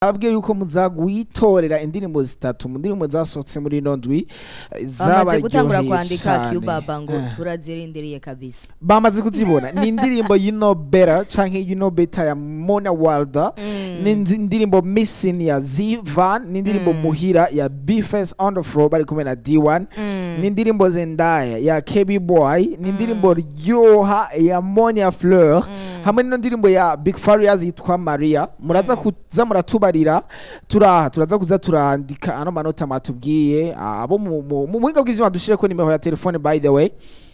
Ababwiye yuko muza guitorera indirimbo zitatu mu ndirimbo zasohotse muri ino ndwi Bamaze gutangura zabaryoheye kwandika cane. Cubaba ngo turazirindiriye kabisa. Bamaze kuzibona, ni indirimbo You Know Better canke You Know Better ya Mona Walda, ni indirimbo Missing ya Zivan, ni indirimbo Muhira ya Bface on the Floor bari kumwe na D1, ni indirimbo Zendaya ya KB Boy, ni indirimbo Ryoha ya Monia Fleur, hamwe n'ino ndirimbo ya Big Farious yitwa Maria. Muraza kuza muratubarira, turaha turaza kuza turandika ano manota mwatubwiye. Abo mu buhinga bw'ivyuma dushireko nimero ya telefone. By the way,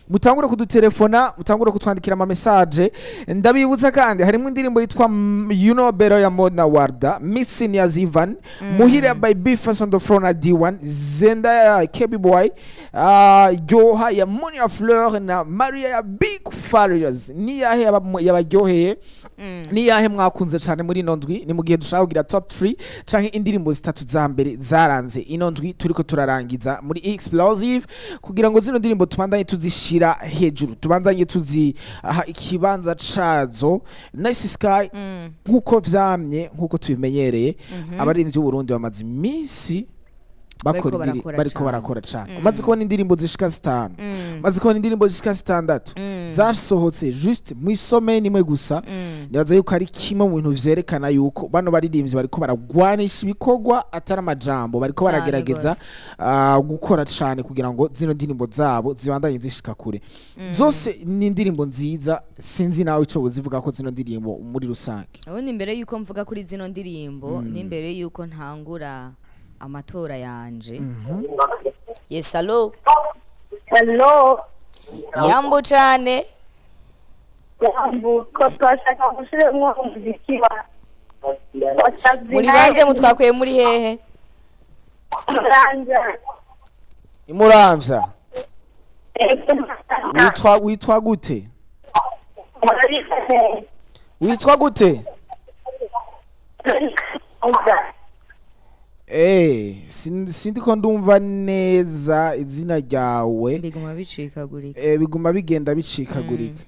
mutangure kudutelefona, mutangure kutwandikira ama message. Ndabibutsa kandi harimo indirimbo yitwa You Know Better ya Mona Warda, Missing ya Zivan, Muhira by Bface on the Floor na D1, Zendaya ya KB Boy, Ryoha ya Monia Fleur na Maria ya Big Farious. Ni yahe yabaryoheye? Ni yahe mwakunze cyane muri ino ndwi? Ni mu gihe dushaka kugira top 3 canke indirimbo zitatu za mbere zaranze ino ndwi turiko turarangiza muri Explosive, kugira ngo zino ndirimbo tubandanye tuzishira hejuru, tubandanye tuziha ikibanza cazo. Nice Sky, nkuko vyamye, nkuko tubimenyereye, abaririmbyi b'u Burundi bamaze iminsi bakora Bariko barakora bariko cane. barakora cane. Umaze kubona indirimbo zishika zitanu, umaze kubona indirimbo zishika zitandatu zasohotse juste mw'isome nimwe gusa, nibaza yuko ari kimwe mu bintu vyerekana yuko bano baririmbyi bariko baragwanisha ibikorwa, atari amajambo, bariko Cane baragerageza gose. Gukora cane kugira ngo zino ndirimbo zabo zibandanye zishika kure. Zose ni indirimbo nziza. Sinzi nawe ico wozivuga ko zino ndirimbo muri rusange. Ubundi imbere yuko mvuga kuri zino ndirimbo, n'imbere yuko ntangura amatora yanje. Yes, allo? Hello. Yambu cane. Yambu, ko twashaka gushiremwo umuziki wa Muri banze mutwakuye muri hehe? Muramvya. Imuramvya? Witwa gute? Witwa gute? Sindiko ndumva neza izina ryawe. Biguma bicikagurika. Biguma bigenda bicikagurika.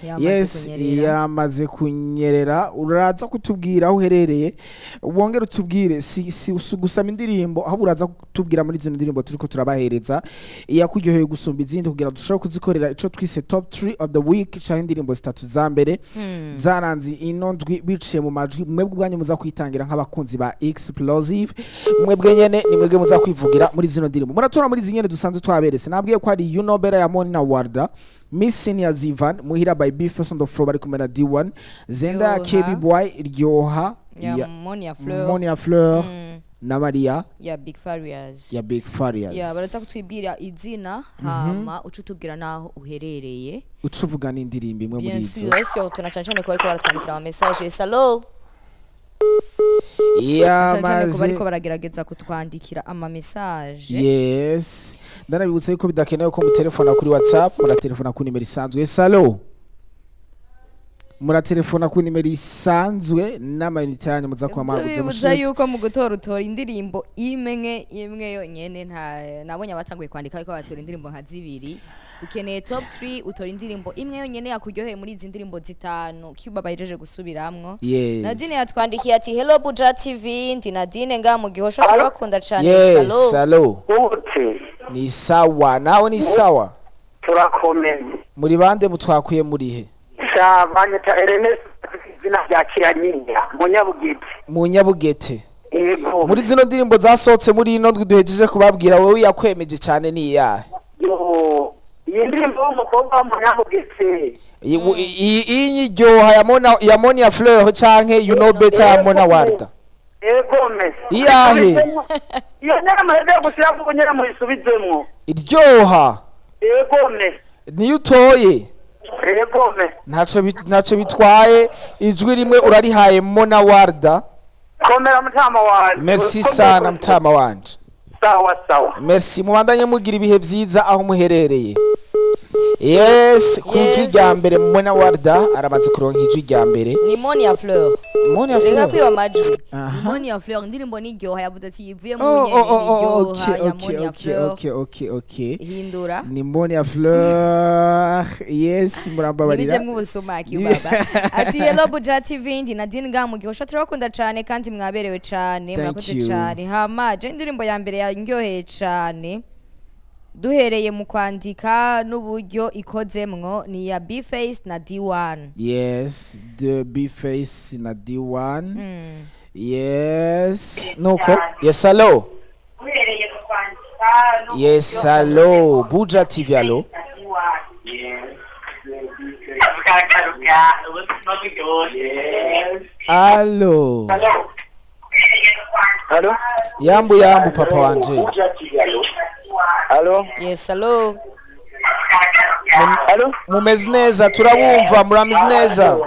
Yamaze kunyerera. Yamaze kunyerera. Uraza kutubwira aho uherereye, wongere utubwire si gusama indirimbo, ahubwo uraza kutubwira muri zino ndirimbo turiko turabahereza iyakuryoheye gusumba izindi, kugira dushobore kuzikorera ico twise top 3 of the week, canke indirimbo zitatu za mbere zaranze ino ndwi biciye mu majwi mwebwe ubwanyu muza kwitangira nk'abakunzi ba Explosive. Mwebwe nyene ni mwebwe muza kwivugira muri zino ndirimbo muratora muri izi nyene dusanzwe twaberetse. Nabwiye ko ari You Know Better ya Mona Warda, Missing ya Zivan, Muhira by Bface on the Floor bari kumwe na D1, Zenda ya Ryoha. KB Boy, Ryoha ya ya Monia Fleur. Monia Fleur na Maria ya Big Farious. Ya Big Farious. Ya, baraza kutwibwira izina, hama uca utubwira naho uherereye. Uca uvuga n'indirimbo imwe muri Bien izo. sûr, et surtout na cane cane ko bariko baratwandikira ama message. Allo? Cane cane ko Yamaze bariko baragerageza kutwandikira ama message. Yes, ndanabibutsa yuko bidakenewe ko mutelefona kuri WhatsApp, muratelefona ku nimero isanzwe. Salo, muratelefona ku nimero isanzwe n'amayinite yanyu muza kuba mwaguze. Tubibutsa Mushute. yuko mu gutora utora indirimbo imwe imwe yonyene. Nta nabonye abatanguye kwandika ariko batora indirimbo nka zibiri. Dukeneye top 3, utora indirimbo imwe yonyene yakuryoheye muri izi ndirimbo zitanu Cuba bahejeje gusubiramwo. Nadine yatwandikiye ati: "Hello Buja TV, ndi Nadine nga mu Gihosha, turabakunda cane." Yes. Salo. Salo. Gute? Ni sawa, nawe ni sawa? Turakomeye. Muri bande, mutwakuye murihe? Sha, banyita Ernest, izina rya Kiranyinya, Munyabugete. Mu Nyabugete? Yego. Muri zino ndirimbo zasohotse muri ino ndwi duhejeje kubabwira, wowe yakwemeje cyane ni iyahe? Yo, iyi ndirimbo y'umukobwa w'umunyabugete. Iyi nyiryoha ya Mona, ya Monia Fleur, canke You Know Better ya Mona Warda? Yego mesi. Iyahe? Iyo nyene muheze gushiramo ubu nyene muyisubizemwo. Iryoha? Yego mesi. Niyo utoye? Yego mesi. Ntaco bitwaye, ijwi rimwe urarihaye Mona Warda. Komera mutama wanje. Merci sana mutama wanje. Sawa sawa. Merci, mubandanye mugira ibihe vyiza aho muherereye. Yes, ku ijwi Yes. rya mbere Mona Warda aramaze kuronka ijwi rya mbere. Ni Monia Fleur. Monia Reka Fleur. kwiba amajwi. Aha. Ni Monia Fleur, indirimbo niryoha, yavuze ati yivuye mu Oh, nyene oh, oh, oh, niryoha okay, ya okay, Monia okay, Fleur. okay. Hindura. Ni Monia Fleur. Yes, murambabarira. Ntibijemwo ubusumaki baba. Ati hello Buja TV, ndi Nadine ngaha mu Gihosha, turabakunda cane kandi mwaberewe cane. Thank Murakoze you. cane. Hama je indirimbo ya mbere yanryoheye cane duhereye mu kwandika n'uburyo ikozemwo ni iya B-Face na D1. Yes, the B-Face na D1. Yes. Nuko. Yes, hello. Yes, hello. Buja TV, hello. Allo. Halo. Yambu yambu papa wanje. Halo. Yes, hello. Halo. Mumeze neza, turabumva, murameze neza.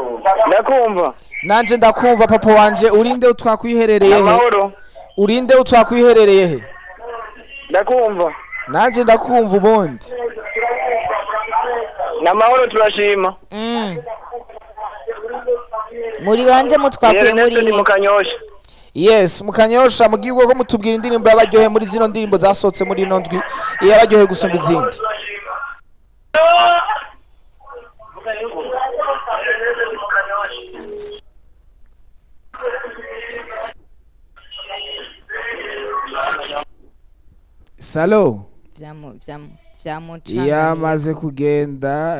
Ndakumva. Nanje ndakumva papa wanje, urinde utwakwiherereye he? Amahoro. Urinde utwakwiherereye he? Ndakumva. Nanje ndakumva ubundi. Namahoro, turashima. Muri bande mutwakuye muri Ernest ni he? mu Kanyosha. Yes, mukanyosha mugirwe ko mutubwira indirimbo yabaryoheye muri zino ndirimbo zasohotse muri ino ndwi, iyabaryoheye gusumba izindi. Salo. Vyamucanganye. Yamaze kugenda.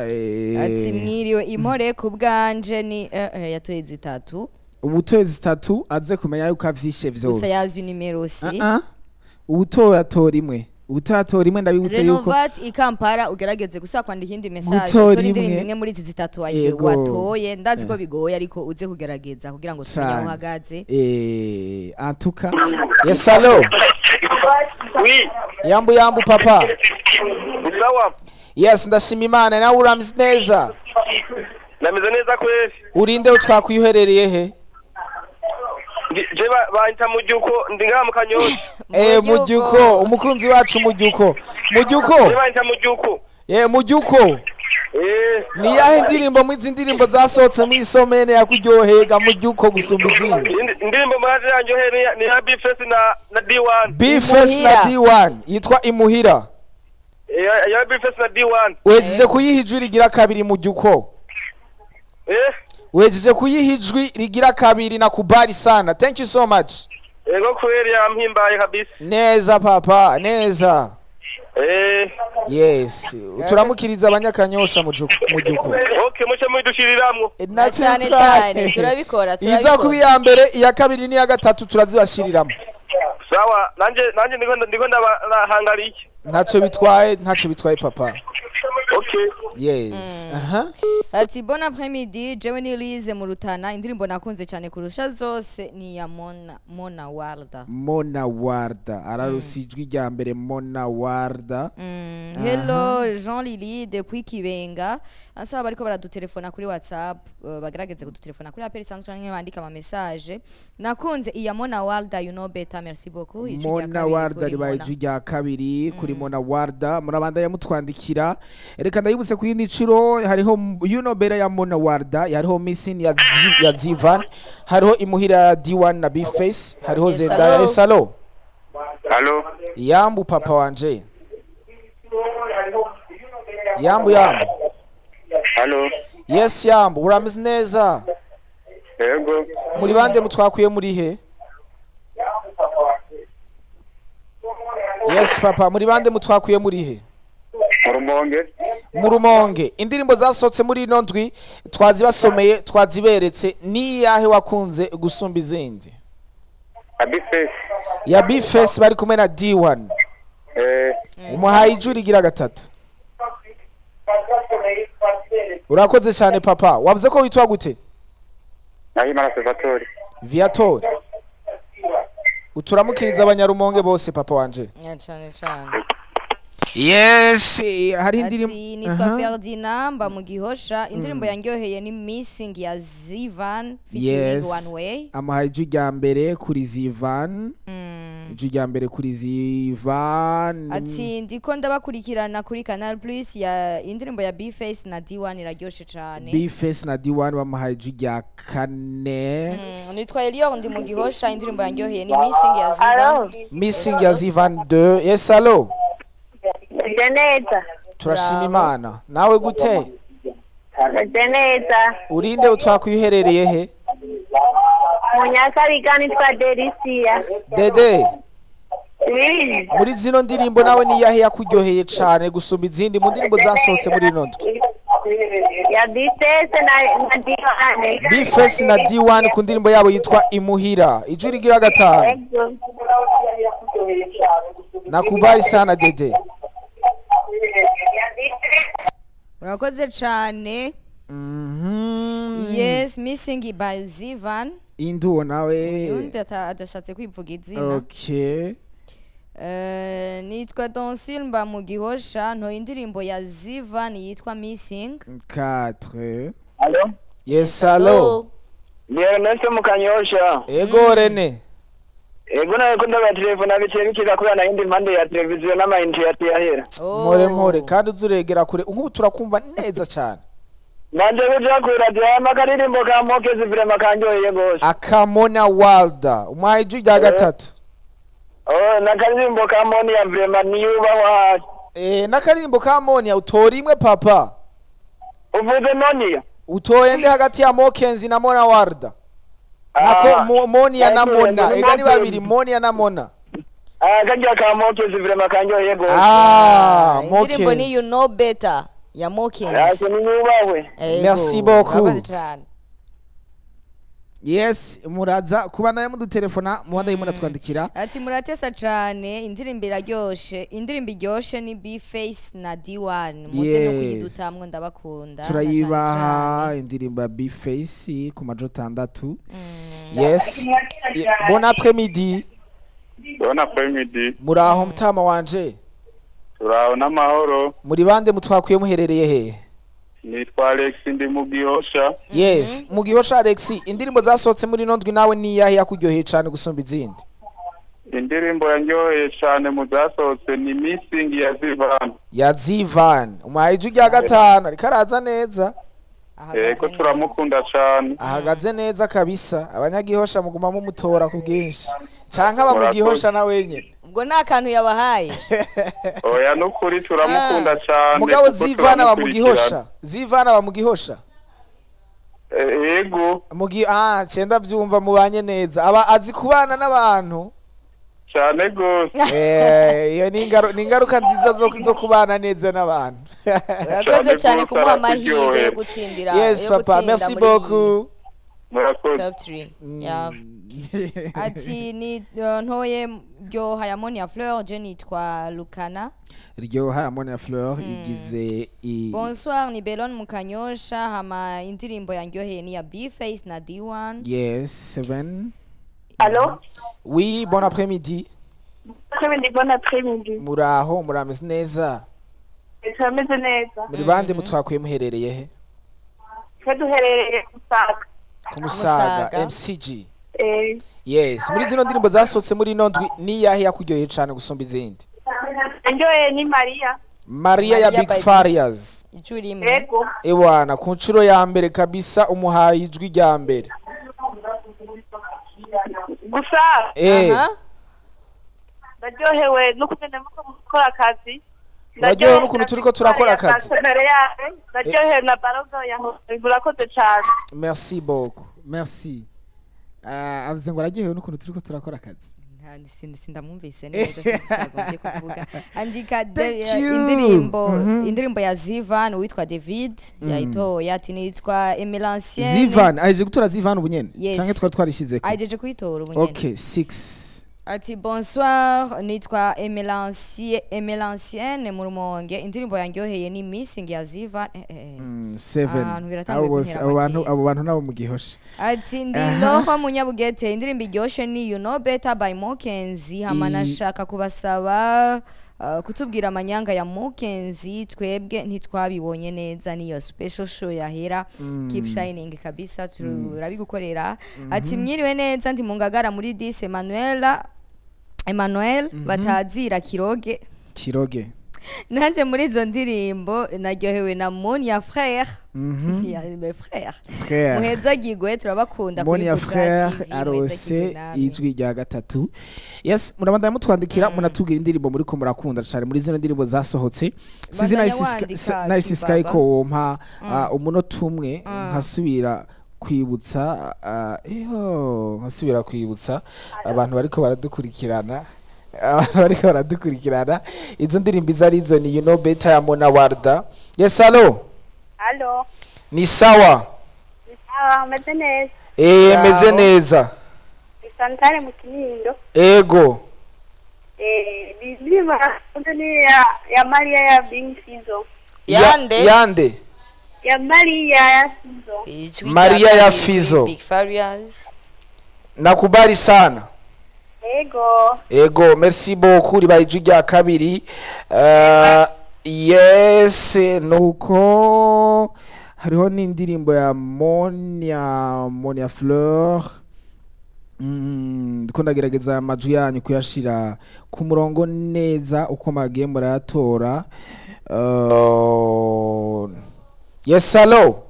Ati mwiriwe impore, ku bwanje ni yatoye zitatu. Ubutoye zitatu aze kumenya yuko avyishe Gusa vyose. yazi nimero si. Ah, ah. Ubutoye atora imwe, ubutoye atora imwe, ndabibutse yuko Renovat i Kampala, ugerageze gusa kwandika indi message, Gutora utora indirimbo imwe. imwe muri izi zitatu Yego. watoye. Ndazi ko bigoye, ariko uze kugerageza kugira ngo tumenye aho Cane. uhagaze. Antuka. Yes, hello. Oui. Yambu yambu papa. Sawa. Yes, ndashima Imana, nawe urameze neza? Nameze neza kweli. Urinde utwakwiherereye he? Je banyita mu gihugu, ndi ngaha mu Kanyosha. Mugyuko, umukunzi wacu Mugyuko. Mugyuko. Je banyita mu gihugu. Mugyuko. Ni yahe ndirimbo mu izi ndirimbo zasohotse mu isomene yakuryohega Mugyuko gusumba izindi? Indirimbo muraje yanjye ni ya B-Face na D1. B-Face na Imuhira. D1 yitwa Imuhira. Ya B-Face na D1. Wejeje kuyiha ijwi rigira kabiri Mugyuko. Wejeje kuyiha ijwi rigira kabiri na kubali sana. Thank you so much. Ego kweli, yampimbaye kabisa. Neza papa, neza. Yes, turamukiriza abanyakanyosha Mugyuko. Okay, muce mudushiriramwo. Na cyane cyane turabikora. Iza kuba Turabikora. iya mbere, iya kabiri n'iya gatatu turazibashyiriramo. Sawa, nanje ndiko ndabahangariye. Ntacyo bitwaye, ntacyo bitwaye papa. Okay. Yes, aha. Ati bon après-midi, jewe ni Lise mu Rutana, indirimbo nakunze cyane kurusha zose ni iya Mona Warda. Mona Warda ararusa ijwi rya mbere Mona Warda. Hello Jean Lili depuis Kibenga, ansaba bariko baradutelefona kuri WhatsApp, bagerageze kudutelefona kuri appel isanzwe canke bandika ama message. Nakunze iya Mona Warda, You Know Better, merci beaucoup. Ijwi rya Mona kabiri Warda kuri ribaye Mona. ijwi rya kabiri kuri Mona Warda. Murabandanya mutwandikira. Reka ndayibutse ku yindi ncuro: hariho You Know Better ya Mona Warda, hariho Missing ya Zivan, hariho Imuhira ya D1 na B-Face, hariho Yes, Zendaya. hello. Yes, hello. Halo. Yambu papa wanje. Yambu yambu. Halo. Yes, yambu, urameze neza? Yego. Muri bande mutwakuye muri he? Yes papa, muri bande mutwakuye muri he? Mu Rumonge. Mu Rumonge. Indirimbo zasohotse muri ino ndwi twazibasomeye, twaziberetse, ni iyahe wakunze gusumba izindi? Abifesi. Ya B-Face bari kumwe na D1. Umuhaye ijwi rigira gatatu. Urakoze cyane papa. Wavuze ko witwa gute? Nahimana Salvatore. Viator. Uturamukiriza abanyarumonge bose papa wanje. Ya, cane cane. Yes, hari indirimbo. Ati nitwa Ferdinand mba mu Gihosha, indirimbo yanryoheye ni Missing ya Zivan featuring Yes. One Way. Amuhaye ijwi rya mbere kuri Zivan. Ijwi rya mbere kuri Zivan. Ati ndiko ndabakurikirana kuri Canal Plus, ya indirimbo ya B-Face na D1 iraryoshe cane. B-Face na D1 bamuhaye ijwi rya kane. Nitwa Elior, ndi mu Gihosha, indirimbo yanryoheye ni Missing ya Zivan. Alo. Missing ya Zivan 2. Yes, allo. Meze neza. Turashima Bravo. Imana, nawe gute? Meze neza. Urinde, utwakuye uherereye he? Munyakabiga, nitwa Delisia. Dede. Oui. Muri zino ndirimbo nawe niyahe yakuryoheye cane gusumba izindi mu ndirimbo zasohotse muri ino ndwi? Ya B-Face na D1. B-Face na D1 ku ndirimbo yabo yitwa Imuhira, ijwi rigira gatanu. Ego. Nakubali sana, Dede. Urakoze cane. Yes, Missing by Zivan. Induwo nawe. Undi adashatse kwivuga izina. Okay. Nitwa Donsil, mba mu Gihosha, ntoye indirimbo ya Zivan yitwa Missing. 4. Alo. Yes, allo. Ni Ernest mu Kanyosha. Ego, Rene. Ego, nawe ko ndabatelefona biciye bikiza kubera nayindi mpande ya televiziyo n'amayinite yatiyahera. Oh. Mpore mpore, kandi uzuregera kure, nk'ubu turakumva neza cyane. Nanje kuja ku radiyo hama akaririmbo ka Mokezi vraiment kanryoheye gose. Akamona Walda umuhaye ijwi rya gatatu. Oh, n'akaririmbo ka Monia vraiment niyubahwa hasi. Eh, n'akaririmbo ka Monia utora imwe, papa. Uvuze Monia? Utoye ndi hagati ya Mokenzi na Mona Warda nako Monia na Mona, ega ni babiri, Monia na Mona. Ah, karya ka Mokezi vraiment kanryoheye gose. Ah. Indirimbo ni You Mokenzi. Know Better ya Mokens. Ase niyubahwe. Ego, Merci beaucoup. urakoze cane. Yes, muraza kuba naye mudutelefona, mubandaye munatwandikira. Ati muratesa cane, indirimbo iraryoshe, indirimbo iryoshe ni B-Face na D1, muze no Yes. kuyidutamwo, ndabakunda na cane Turayibaha cane. indirimbo ya B-Face ku majo 6. Yes. Bon après-midi. Bon après-midi. Muraho mutama wanje? Turaho n'amahoro. Muri bande, mutwakuye muherereye he? Nitwa Alex, ndi mu Gihosha. Yes, mu Gihosha. Alex, indirimbo zasohotse muri ino ndwi nawe niyahe yakuryoheye cane gusumba izindi? Indirimbo yanryoheye cyane mu zasohotse ni Missing ya Zivan. Ya Zivan, umuhaye ijwi rya gatanu, ariko araza neza. Ahagaze Yego. neza. Turamukunda cyane. Ahagaze neza kabisa. Abanyagihosha muguma mumutora ku bwinshi, canke aba mu Gihosha na wenyene? Ubwo nta kantu yabahaye. Oya, n'ukuri turamukunda cyane. Mugabo Kuko Zivan aba mu turamukurikirana. Gihosha? Zivan aba mu Gihosha? Yego. Mugi ah cenda vyumva mubanye neza, aba azi kubana n'abantu. Cyane gose. Iyo ni ingaruka nziza zo kubana neza n'abantu. Urakoze Cane cyane gose, kumuha amahirwe yo arakuryohera. gutsindira, Yes, yo papa, gutsinda merci muri beaucoup. Murakoze. top 3. Yeah. Ati ni ntoye ryoha ya Monia Fleur, je nitwa Lukana. Ryoha ya Monia Fleur igize i Bonsoir, ni Belon Mukanyosha, hama indirimbo yanryoheye ni ya B-Face na D1. Yes, 7. Allo. Oui, bon après-midi. Après-midi, bon après-midi. Muraho, murameze neza? Turameze neza. Muri bande, mutwakuye muherereye he? Twe duherereye ku Musaga. Ku Musaga. Musaga. MCG. Eh. Yes, muri zino ndirimbo zasohotse muri ino ndwi niyahe yakuryoheye cane gusumba izindi? Ndyoheye ni Maria. Maria ya Maria Big by Farias. Ijwi rimwe. Ego. Ewana, ku nshuro ya mbere kabisa umuhaye ijwi rya mbere. Gusa Aha. ndaryohewe n'ukugenda muko mukora akazi. Uraryohewe n'ukuntu turiko turakora akazi? Ndaryohewe na barogo ya murakoze cyane. Merci beaucoup, merci. Avuze ngo araryohewe n'ukuntu turiko turakora akazi. Sindamwumvise neza, sinzi kuvuga. Andika Thank you. indirimbo indirimbo ya Zivan, uwitwa David yayitoye, ati nitwa Emelancienne. Zivan aheje gutora, Zivan ubu nyene? Yes. Canke twari twarishizeko? Ahejeje kuyitora ubu nyene. Okay, 6. Ati bonsoir, nitwa Emelancienne mu Rumonge, indirimbo yanryoheye ni Missing ya Zivan. 7. Ahantu biratanguye Abo bose kuntera abo bantu amakenga. abo bantu nabo mu Gihosha. Ati ndi Loho Munyabugete, indirimbo iryoshe ni You Know Better by Mokenzi, hama nashaka kubasaba kutubwira amanyanga ya Mokenzi, twebwe ntitwabibonye neza niyo special show yahera. Keep shining kabisa, turabigukorera. Ati mwiriwe neza, ndi mu Ngagara muri 10 Emanuela. Emmanuel batazira Kiroge. Kiroge. Nanje muri izo ndirimbo naryohewe na Monia Frère, ya mes frères. Frère. Muhezagirwe, turabakunda kuri Monia Buja Frère TV, arose muhezagirwe namwe. ijwi rya gatatu. Yes, murabandanya mutwandikira, munatubwira indirimbo muriko murakunda cyane muri zino ndirimbo zasohotse. Sizi. Bandanya Nice. wandika, Nice Sky Kibaba. ko wompa umunota umwe nkasubira kwibutsa nkasubira kwibutsa abantu bariko baradukurikirana, abantu bariko baradukurikirana izo ndirimbo izo arizo. Ni You Know Better ya Mona Warda. Yes, allo. Allo. Ni sawa? Sawa, umeze neza? Eh, meze Bravo. neza. Ni Santare mu Kinindo. Ego. Indirimbo nakunze ni ya Maria ya Big Fizzo. Yande? Yande? Ya Maria ya Fizzo. Ijwi Maria rya ya kabiri, Fizzo. Big Farious. Nakubali sana. Ego. Ego, merci beaucoup. Ribaye ijwi rya kabiri. Yes, nuko hariho n'indirimbo ya Monia Fleur. Ndiko ndagerageza amajwi yanyu kuyashira ku murongo neza uko magiye murayatora. Yes, allo.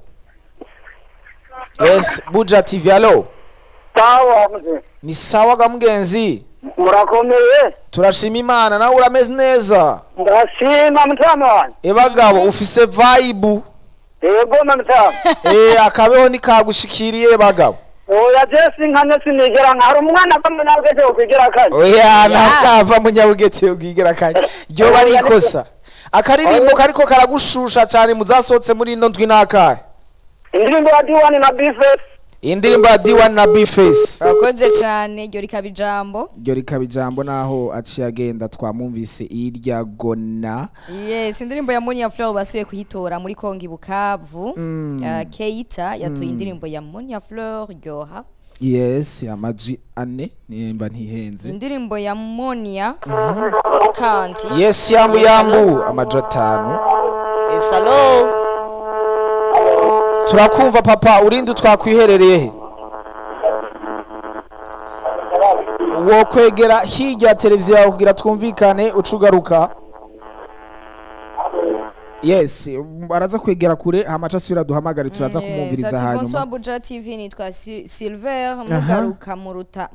Yes, Buja TV, allo. Sawa mzee. Ni sawa ga mugenzi. Murakomeye? Turashima Imana, nawe urameze neza? Ndashima, mutama wanjye. Ebagabo, ufise vibe. Yego mutama. Eh, akabeho nikagushikiriye bagabo? Oya, je sinkane, sinigera nka hari umwana ava mu Nyabugete ukwigira kane. Oya, ntakava mu Nyabugete ubwigira kanya, ryoba ari ikosa. Akaririmbo kariko karagushusha cyane muzasohotse muri ino ndwi n'akahe? Indirimbo ya D1 na B-Face. Indirimbo ya D1 na B-Face. Urakoze cyane, iryo rikaba ijambo. Iryo rikaba ijambo, naho aciye agenda twamwumvise irya gona. Yes, indirimbo ya Monia Fleur basubiye kuyitora muri Kongo i Bukavu. Keita yatoye indirimbo ya Monia Fleur Ryoha. Yes, amaji ane nimba ntihenze. Indirimbo ya Monia kandi. Yes, yambu. Yes, Yambu, amaji 5. Yes, allo. Turakumva papa, urinde twakwiherereye he? Wokwegera hirya ya televiziyo yawe kugira twumvikane, uca ugaruka. Yes, araza kwegera kure hama aca asubira duhamagare, turaza kumwumviriza. Ati Hanyuma bonsoir Buja TV, nitwa Silver mugaruka muruta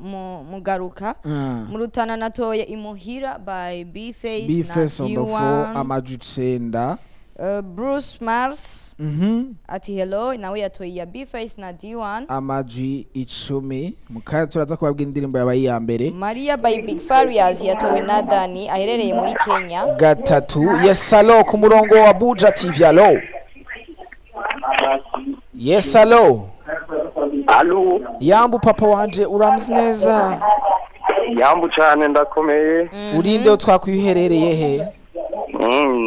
mugaruka murutana, natoye Imuhira by B-Face na B-Face on the floor. D1. Amajwi 9. Bruce Mars ati hello, nawe yatoye iya B-Face na D1. Amajwi 10. Mu kanya turaza kubabwira indirimbo yabaye iya mbere. Maria by Big Farious yatowe na Dani aherereye muri Kenya. Gatatu. Yes, allo, ku murongo wa Buja TV, allo. Yes, allo. Allo. Yambu papa wanje, uramze neza? Yambu cyane, ndakomeye. Urinde twakwiherereye he?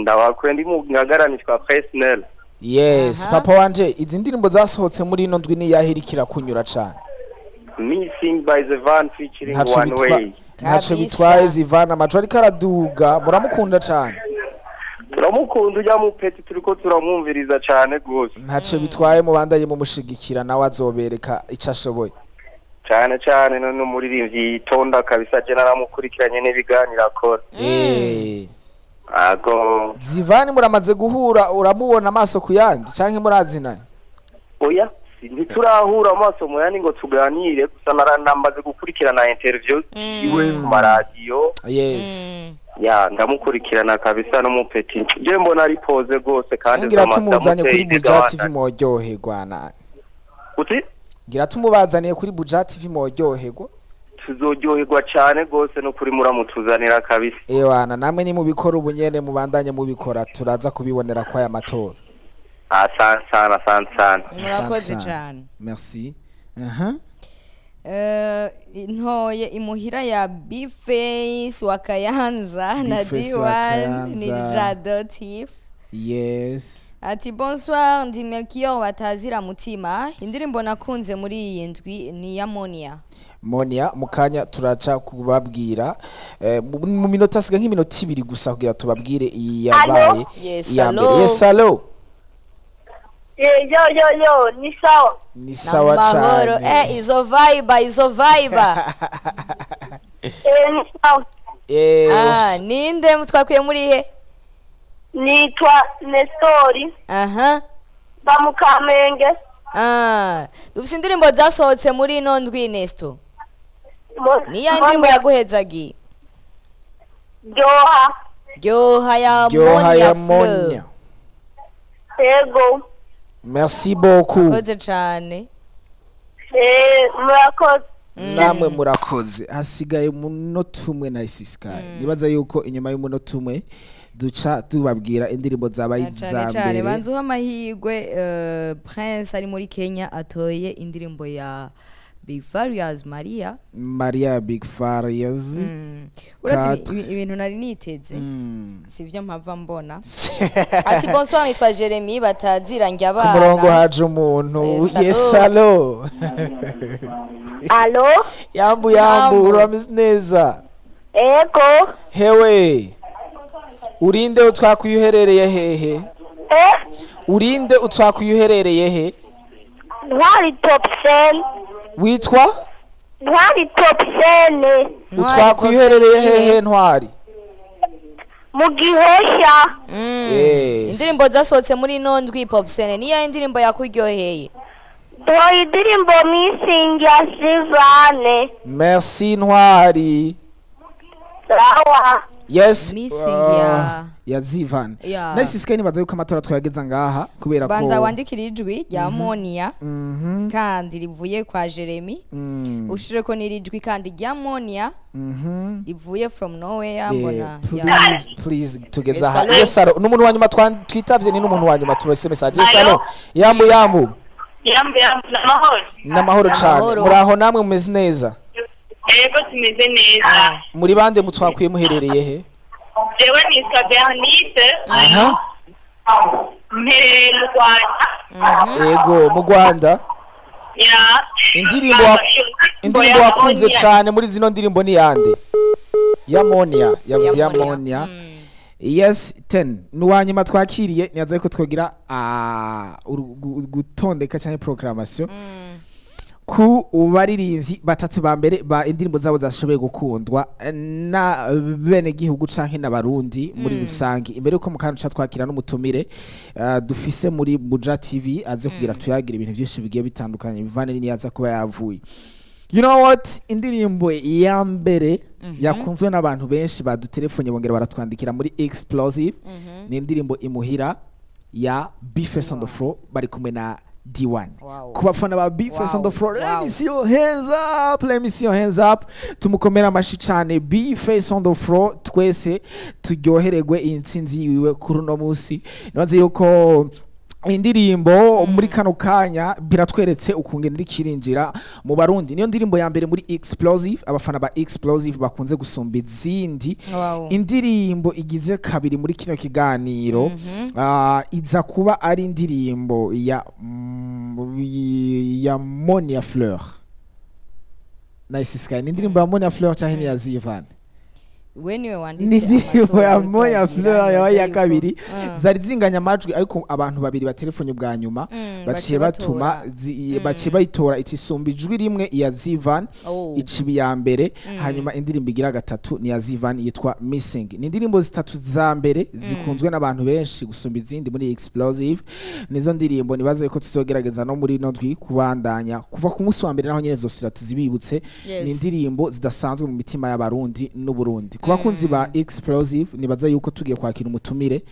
Ndabakwe ndi mu Ngagara, nitwa Fresnel. Yes. Papa wanje, izi ndirimbo zasohotse muri ino ndwi niyahirikira kunyura cane? Missing by the Van featuring Ntaco One bitwa Way. Ntaco Kabisa. bitwaye Zivana, amajwi ariko araduga, muramukunda cane? Turamukunda ujya mu peti, turiko turamwumviriza cyane rwose. Ntaco bitwaye, mubandanye mumushigikira, nawe azobereka ico ashoboye. Cyane cyane, none umuririmbyi yitonda kabisa, je naramukurikiranye n'ibiganiro akora. Ago. Zivani muramaze guhura, uramubona amaso ku yandi canke murazinanye? Oya, ntiturahura amaso mu yandi ngo tuganire, gusa naranambaze gukurikirana interview iwe ku maradiyo. Ya, ndamukurikirana kabisa n'umupeti, je mbona ari pose rwose kandi. Ngira tumuzanye kuri Buja TV mworyoherwa nani? Uti? Ngira tumubazaniye kuri Buja TV mworyoherwa. Tuzoryoherwa cyane rwose no kuri muramutuzanira kabisa. Ewana, namwe ni mubikora ubu nyene, mubandanye mubikora, turaza kubibonera kwa aya matora. Asante sana, asante sana. Murakoze Asante sana. cyane. Merci. Aha. Ntoye Imuhira ya B-Face wa Kayanza na B-Face wa D1 ni Kayanza. Jado Tif. Ati bonsoir, ndi Melchior batazira mutima, indirimbo nakunze muri iyi ndwi ni ya Monia. Monia, mukanya turaca kubabwira mu minota asiga nk'iminota 2 gusa kugira tubabwire iyi yabaye Yes, iya mbere. allo. Yes, allo. Yo yo yo, ni sawa? Ni sawa Namahoro. cyane. Izo vibe, izo vibe. Ni sawa. Ah, ninde twakwiye muri he? Nitwa Nestori. Ba mu Kamenge. Ah, dufise indirimbo zasohotse muri ino ndwi, Nesto. Niya indirimbo yaguhezagiye? Ryoha. Ryoha ya Ryoha Monia ya Fleur. Monia. Yego. Merci beaucoup. Murakoze cane. Murakoze. Namwe murakoze. Hasigaye umunota umwe na Sky. Nibaza yuko inyuma y'umunota umwe duca tubabwira indirimbo zabaye Na iza cane cane. mbere. Banza uha amahirwe Prince ari muri Kenya, atoye indirimbo ya Big Farious, Maria. Maria, Big Farious. Uretse Quatre. ibintu nari niteze sivyo mpava mbona. Ati: "Bonsoir, nitwa Jeremy bataziranye Ku murongo abana." haje umuntu. Yes, Yes. allo. Allo. Allo. Yambu yambu. Yambu. Urameze neza? Ego. Hewe, urinde utwakuye, uherereye hehe? Urinde, utwakuye, uherereye he? Ntwari Topsen. Witwa? Ntwari Topsen. Utwakuye, uherereye hehe, Ntwari? Mu Gihosha. Yes. Indirimbo zasohotse muri ino ndwi, Popsene, niyo indirimbo yakuryoheye? Duhoye indirimbo Missing ya Sivane. Merci, Ntwari. Sawa. Yes. Missing ya Ya Zivan. Ya. Nice Sky, nibaza yuko amatora twayageza ngaha kubera ko Banza wandikira ijwi rya Monia kandi rivuye kwa Jeremy, ushireko n'iri jwi kandi rya Monia rivuye from nowhere mbona. Yeah, please, please, tugeze Yes, aha. allo. Yes, allo. N'umuntu wa nyuma twitavye, ni n'umuntu wa nyuma turose message. Yes, allo. Yambu yambu. Yambu yambu, n'amahoro? N'amahoro cane. Amahoro. Muraho namwe, mumeze neza? Yego, tumeze neza. Muri bande, mutwakuye, muherereye he? Jewe nitwa Bernice. Mperereye mu Rwanda. Ego, mu Rwanda. Ya. Indirimbo wakunze cane muri zino ndirimbo ni yande? Ya Monia yavuze, ya Monia. Yes, 10 nuwa nyuma twakiriye. Niyaza ko twogira gutondeka cyane proclamation ku baririmbyi batatu ba mbere ba indirimbo zabo zashoboye gukundwa na bene gihugu canke n'abarundi muri rusange, imbere yuko mu kantu ca twakira n'umutumire dufise muri Buja TV aze kugira tuyagira ibintu byinshi bigiye bitandukanye bivane n'iyaza kuba yavuye. You know what, indirimbo ya mbere yakunzwe n'abantu benshi badutelefone bongera baratwandikira muri Explosive ni indirimbo Imuhira ya Bface on the Floor bari kumwe na D1. Ku bafana ba Bface on the Floor, let me see your hands up, let me see your hands up. Tumukomera amashi cane Bface on the Floor, twese turyohererwe iyi ntsinzi yiwe kuri uno munsi. Nibaze yuko indirimbo muri kano kanya biratweretse ukungene iri kirinjira mu Barundi. Niyo ndirimbo ya mbere muri Explosive abafana ba Explosive bakunze gusumba izindi. Indirimbo igize kabiri muri kino kiganiro iza kuba ari indirimbo ya Monia Fleur. Nice Sky, ni indirimbo ya Monia Fleur canke ni ya Zivan? We niwe wanditse Ni indirimbo ya amatora, Monia uriko Fleur uragira, yabaye iya nibaza yuko- kabiri. Zari zinganya amajwi, ariko abantu babiri batelefone ubwa nyuma baciye baciye batuma batora. baciye bayitora icisumba ijwi rimwe iya Zivan, iciba iya mbere. Hanyuma indirimbo igira gatatu ni iya Zivan yitwa Missing. Ni indirimbo zitatu za mbere zikunzwe n'abantu benshi gusumba izindi muri Explosive. Nizo ndirimbo nibaze ko tuzogerageza no muri ino ndwi kubandanya kuva ku munsi wa mbere, naho nyene zosubira tuzibibutse. Ni indirimbo zidasanzwe mu mitima y'abarundi n'Uburundi. Ku bakunzi ba Explosive, nibaza yuko tugiye kwakira umutumire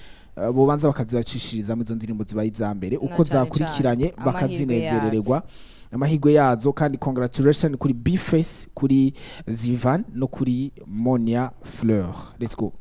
bobanza bakazibacishirizamo izo ndirimbo zibaye iza mbere uko Na cane zakurikiranye, cane. bakazinezerererwa amahirwe yazo. Kandi congratulation kuri Bface, kuri Zivan no kuri Monia Fleur. Let's go.